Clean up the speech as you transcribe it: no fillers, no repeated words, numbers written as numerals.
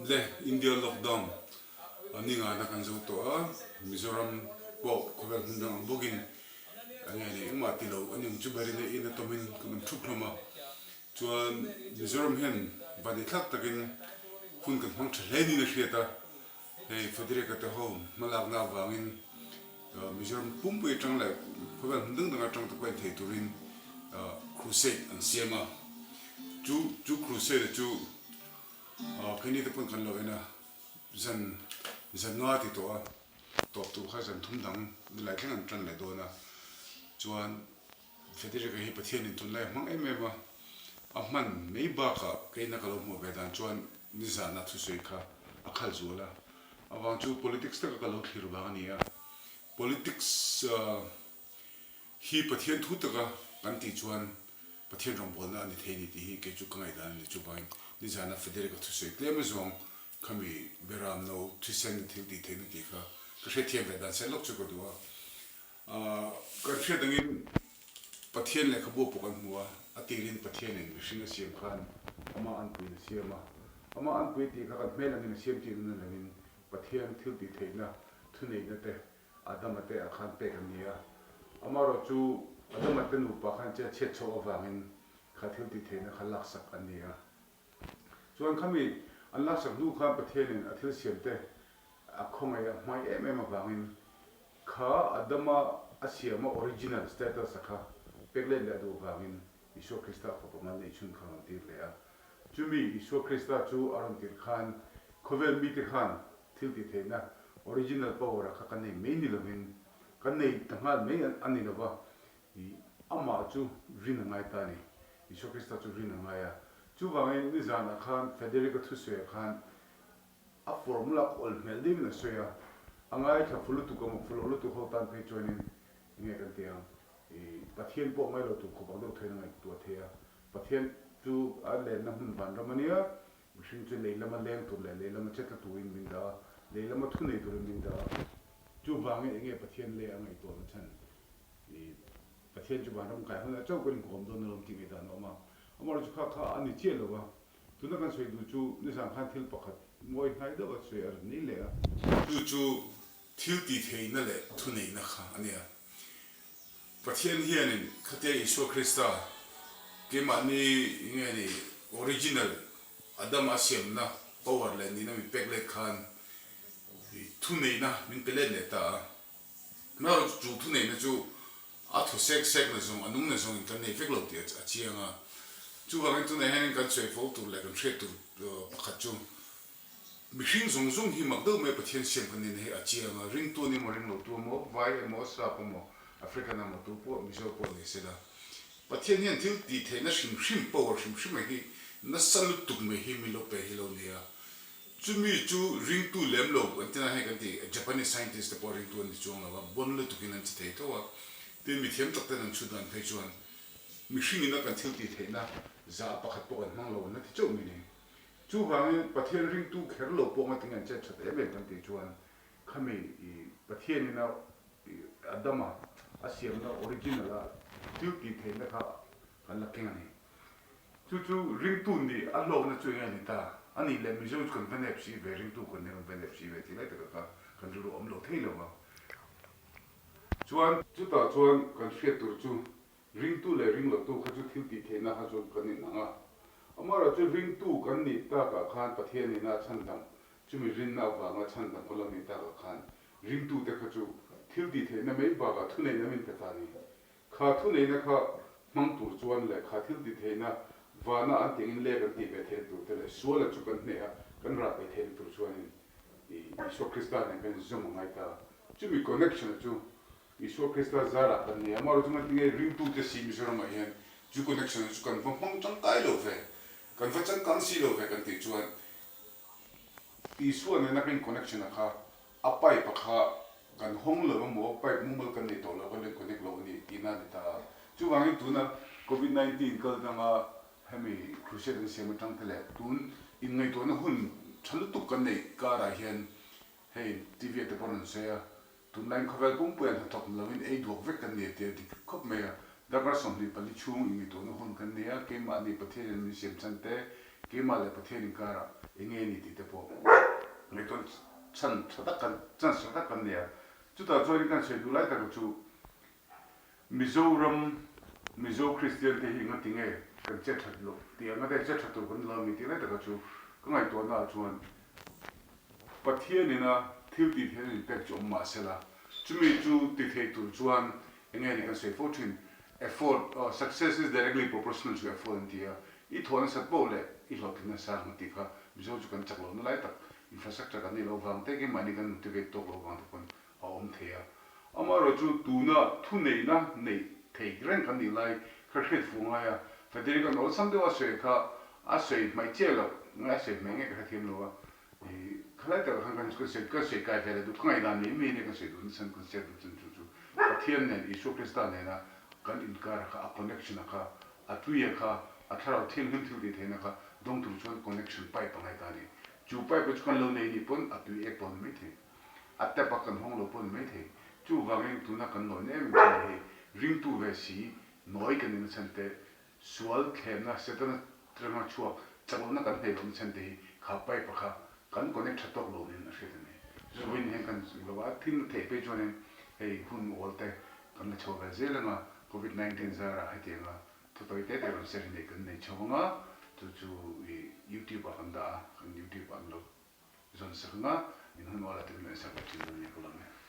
Le India lockdown ni ngana kan zo tawh a, Mizoram pawh khawvel hmun dang ang bawkin a nge leh engmah ti lo a ni ang chu berin a in a tawmin kan awm thup hlawm a. Chuan Mizoram hian vanithlak takin hun kan hmang tha hle niin a hriat a, hei Federica te ho hmalakna avangin Mizoram pumpui atang leh khawvel hmun dang dang atang te pawh en thei turin crusade an siam a, chu chu crusade chu keini te pawn kan lo en a, zan zan nga ti tawh a, tawp tur kha zan thum dang nilai thleng an tan leh dawn a, chuan Federica hi Pathianin tunlai a hmang em em a, a hman mai bakah keina ka lo hmuh ve dan chuan nizana thusawi kha a khal zual a, avang chu politics taka ka lo thlir vang a ni a, politics hi Pathian thu taka kan tih chuan Pathian rawngbawlna a ni thei a ni tih hi kei chu ka ngaihdan a ni. Chuvangin nizana Federica thusawi tlem azawng khami beram no thisen thil tih theihna tih kha ka hriatthiam ve dan sen lawk chu ka duh a. Kan hriat angin Pathian lehkhabu pawh kan hmu a, a tirin Pathianin mihring a siam khan amah anpuiin a siam a. Amah anpui tih kha kan hmel angin a siam tih nun a langin Pathian thil tih theihna, thuneihna te Adama te ah khan pek an ni a. Amaherawh chu Adama te nupa khan che chhiat chhoh avangin kha thil tih theihna kha laksak an ni a. Chuan khami an laksak hnu khan Pathianin a thil siam te a khawngaih a hmai em em avangin Kha Adama a siama original status a kha pek let leh a duh vangin Isua Krista fapa mal neih chhun kha a rawn tir leh a. Chumi Isua Krista chu a rawn tir khan khawvel mite khan thil tih theihna original power a kha kan nei mai ni lovin kan nei ta nghal mai a ni lova, i amah chu rin a ngai ta a ni. Isua Krista chu rin a ngai a. Chuvangin nizanah khan Federico thusawiah khan A formula ka awl hmel deuhin a sawi a, a ngaithla fu lutuk emaw fu lo lutuk ho tan phei chuanin enge kan ti ang, i Pathian pawh ngai lo tur khawp ang deuh thawin a ngaihtuah thei a, Pathian chu a lenna hmun vanram a nia, mihring chu lei lama leng tur leh lei lama che tla turin min dah a, lei lama thu nei turin min dah a, chuvangin enge Pathian lei a ngaihtuahna chhan, i Pathian chu vanram kai hunah chauh kan inkawm dawn alawm tih ngaihdan a awm a, amaherawhchu kha kha a ni chiah lo va. Tuna kan sawi duh chu nizan khan thil pakhat ngawi hnai deuh a sawi a rawn nei leh a. Chu chu thil tih theihna leh thuneihna kha a nia. Pathian hianin khatia Isua Krista keimahni nge ni original Adama a siamna power leh nihna min pek let khan thuneihna min pe let leh ta a. Hmel chu thuneihna chu a thaw sek sek na zawng, a nung na zawngin kan nei vek lo tih a chiang a. Chuvangin tunah hianin kan sawi fo tur leh kan hriat tur pakhat chu mihring zawng zawng hi mak deuh mai Pathian siam kan nihna hi a chiang a. Ringtu an emaw ringlotu emaw, vai emaw, sap emaw, African emaw tu pawh Mizo pawh ni sela Pathian hian thil tih theihna hrim hrim, power hrim hrim mai hi nasa lutuk mai hi min lo pe hi lo nia. Chumi chu ringtu lem lo an tina hei kan ti, Japanese scientist te pawh ringtu an ni chuang lo a, bon lutukin an che thei tho a, tin mi thiam tak ten an chhut dan phei chuan mihring ina kan thil tih theihna za pakhat pawh kan hmang lo an la ti chauh mai ni. Chuvangin Pathian ringtu kher lo pawh ngatinge an chet that em em kan tih chuan khami i Pathian ina i Adama a siamna original a thil tih theihna kha kan la keng a ni. Chu chu ringtu nih a hlawkna chu eng nge ni ta? A nih leh Mizo chu kan va nep si ve, ringtu kan nih kan va nep si ve tih lai taka kha kan rilru awm lo thei lo va. Chuan chutah chuan kan hriat tur chu ringtu leh ringlotu kha chu thil tih theihna kha chuan kan inang a. Amaherawhchu ringtu kan nih takah khan Pathian ina chhandam, chumi rinna avanga chhandam kan lo nih takah khan ringtute kha chu thil tih theihna mai bakah thuneihna min pe ta a ni. Kha thuneihna kha hmang tur chuan leh kha thil ti theihna vana an tiangin lek an tih ve theihna tur te leh suala chu kan hneh a, kan rah ve theihna tur chuanin Isua Krista nen kan inzawm a ngai ta. Chumi connection-a chu Isua Krista zarah kan nei a, amaherawhchu chuan tinge ringtute si Mizoramah hian chu connection-a chu kan va hmang tangkai lo ve, kan va changkang si lo ve kan tih chuan Isua nena kan in connection-a kha A pipe a kha kan hawng lo emaw, pipe mumal kan nei tawh lo, kan rawn connect lo a ni tihna a ni ta a. Chuvangin tuna Covid 19 kal danga hemi crusade an siam atang te leh tun inngaihtuahna hun tha lutuk kan neih karah hian hei TV ah te pawh rawn sawi a, tunlaiin khawvel pumpuiah hnathawk ni lovin ei duak vek kan ni a tia dik khawp mai a. Darkar 24 chhung inngaihtuahna hun kan nei a, keimahni Pathianin min siam chhan te. Keimah leh Pathian inkarah eng nge ni tih te pawh ngaihtuah chhan tha tak kan chance tha tak kan nei a. Chutah chuanin kan sawi duh lai taka chu Mizoram Mizo Kristian te hi ngati nge kan che that loh tih ang ate che that tur kan la mi tih lai taka chu ka ngaihtuahna ah chuan Pathian ina thil tih theihna in pek chu awm mah sela chumi chu ti thei tur chuan eng nge ni kan sawi fo thin effort success is directly proportional to effort an ti a i thawh nasat poh leh i hlawhtling nasa ang tih kha Mizo chu kan chak lohna lai tak infrastructure kan neih loh vang te keimahni kan motivate tawk loh vang te pawn a awm thei a. Amaherawh chu tuna thuneihna neih thei reng kan nih lai kha hriat fuh ngai a, Federico an awlsam deuh a sawi kha a sawi hmaih chiah loh ngai a sawi hmaih nge ka hrethiam lo a, ih khalai takah khan kan sawi kan sawi kai ve leh duh ka ngaihdan mai mai ania kan sawi duh nachhan kan share duh chan chu chu Pathian nen Isua Krista nena kan inkar kha a connection a kha a tui a kha a thlarau thianghlim thil tih theihna kha dawng tur chuan connection pipe a ngai ta a ni. Chu pipe chu kan lo nei nih pawn a tui ek pawh a ni maithei. A tap a kan hawng lo pawh ni maithei. Chuvangin tuna kan nawi em em chhan hi ringtu ve si nawi kan ina chhan te, sual thlemna Setana atanga chhuak chaklohna kan hneih lohna chhan te hi kha pipe a kha kan connect tha tawk lo niin a hriat a ni. Vawiin hian kan lo a thin theih phei chuanin hei hun awl te kan la chho ve zel anga Covid 19 zarah hetianga thutawi te te rawn ser hi nei kan nei chho anga chu chu i youtube ah kan dah a, kan youtube ah an lo Zawn sak nga, in hun ual a tin leh sak ve thin dawn nia ka lawm e.